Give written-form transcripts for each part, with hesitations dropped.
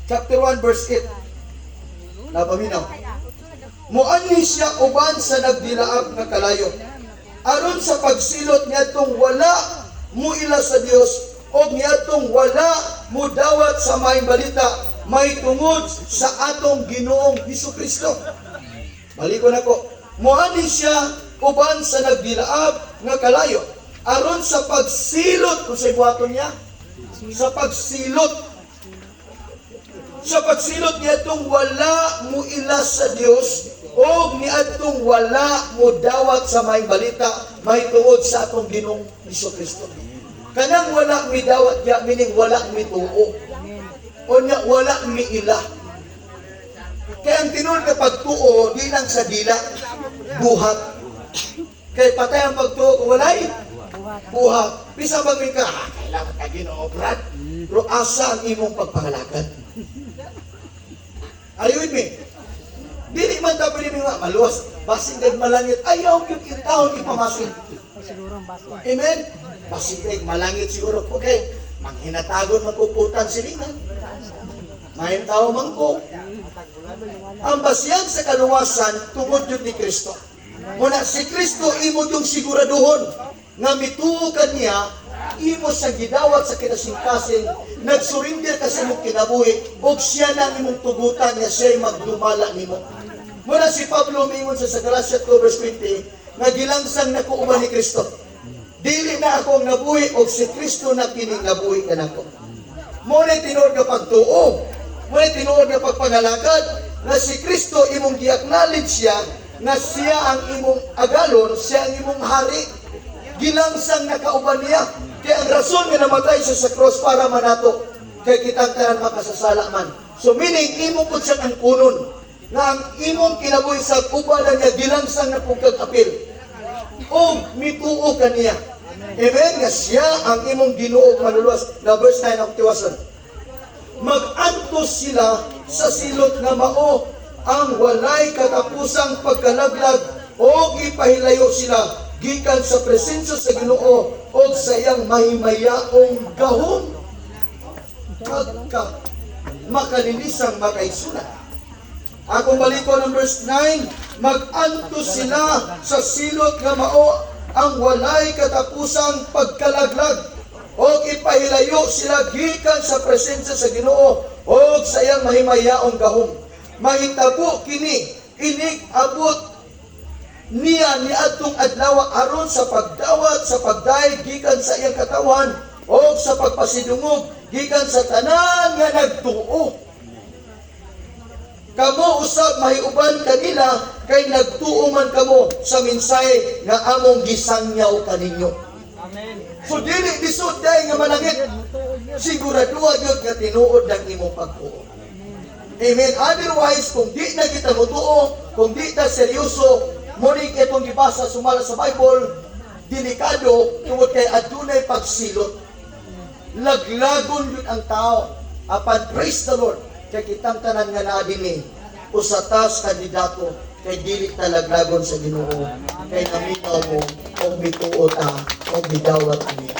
Chapter 1 verse 8. Napaminaw. Muanhi siya uban sa nagdilaab nga kalayo, aron sa pagsilot niadtong wala muila sa Dios o niadtong wala mudawat sa maayong balita may tungod sa atong Ginoong Hesus Kristo. Balikon ako. Muanhi siya uban sa nagdilaab nga kalayo, aron sa pagsilot kung sa buhaton niya, sa pagsilot niadtong wala muila sa Dios o niadtong wala mo dawat sa maayong balita may tungod sa atong Ginoong Hesus Kristo. Kanang wala midawat diya, meaning wala mituo. O nya wala miila. Kaya ang tinuod nga pagtuo, di lang sa dila, buhat. Kay patay ang pagtuo kung walay buhat. Bisa bang ka, ah, kailangan ka Ginoo, Brad. Pero asa ang imong pagpangalagad? Are you with me? Dili man ta pwede nga maluwas. Basin kag malangit. Ayaw yung intawon ipamasin. Siguro ang baso. Amen? Basin kag malangit siguro. Okay. Manghinatagon magkukutan silingan. May tao man ko. Ang basihan sa kaluwasan tungod yun ni Kristo. Muna si Kristo imo yung siguraduhon nga mituo ka niya, imo sa gidawat sa kinasingkasing, nagsurrender ka sa imong kinabuhi ug siya na ang imong tugutan nga siya'y magdumala nimo. Muna si Pablo mingon sa Galatia 2 verse 20 nga gilangsang nako uban ni Kristo. Dili na ako ang nabuhi og si Kristo na kining nabuhi kanako. Mo na tinuod nga pagtuo. Mo na tinuod nga pagpangalagad na si Kristo imong gi-acknowledge siya na siya ang imong agalon, siya ang imong hari. Gilangsang nakauban niya. Kaya ang rason nga namatay siya sa cross para manato kay kitang tanan makasasala man. So meaning imo pud siyang angkunon nga ang imong kinabuhi sa uban niya, gilangsang na pug kag apil o mituo ka niya. Amen? Nga siya ang imong Ginoo manluluwas. Now verse 9 ang tiwason. Mag-antos sila sa silot nga mao ang walay katapusang pagkalaglag o ipahilayo sila gikan sa presensya sa Ginoo o sa iyang mahimayaong gahom. Pagka makalinisang makaigsunan. Akong balikon ang verse 9, mag-antos sila sa silot nga mao ang walay katapusang pagkalaglag o ipahilayo sila gikan sa presensya sa Ginoo o sa iyang mahimayaong gahom. Mahitabo kini inig abot niya niadtong adlaw aron sa pagdawat sa pagdayeg gikan sa iyang katawan o sa pagpasidungog gikan sa tanan nga nagtuo. Kamo usab mahiuban kanila kay nagtuo man kamo sa mensahe nga among gisangyaw kaninyo. Amen. So dili lisod dai nga malangit. Siguraduha gyud nga tinuod ang imong pagtuo. Amen. Otherwise, kung di na kita motuo, kung di ta seryoso, muning itong gibasa sumala sa Bible, delikado tungod kay adunay pagsilot. Laglagon yun ang tao. Apan praise the Lord, kay kitang tanan nga naa dinhi, usa tas kandidato kay dili ta laglagon sa Ginoo kay naminaw mo og mituo ta og midawat niya.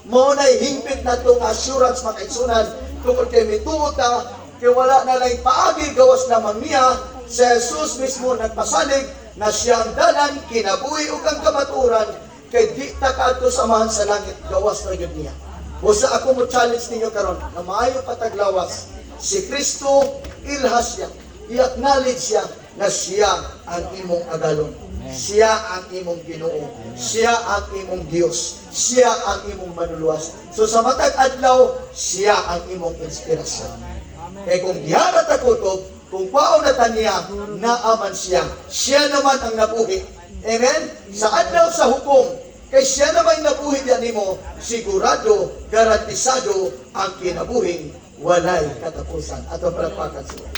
Mao na hingpit na itong assurance, mga kaigsunan, tungod kay mituo ta kay wala na lang paagi gawas lamang niya. Si Jesus mismo nagpasalig na siya ang dalan, kinabuhi ug ang kamatuoran, kay di ta kaadto sa Amahan sa langit gawas na gyud niya. Busa ako mo challenge ninyo karon na maayo pataglawas si Kristo, ilha siya, i-acknowledge siya na siya ang imong agalon. Siya ang imong Ginoo. Siya ang imong Dios. Siya ang imong manluluwas. So sa matag adlaw, siya ang imong inspirasyon. Kay kung gihara ta kutob, kung paon na ta niya, naaman siya. Siya naman ang nabuhi. Amen? Sa adlaw sa hukom, kay siya naman nabuhi diyan nimo, sigurado, garantisado ang kinabuhing walay katapusan. Ato palakpakan siya.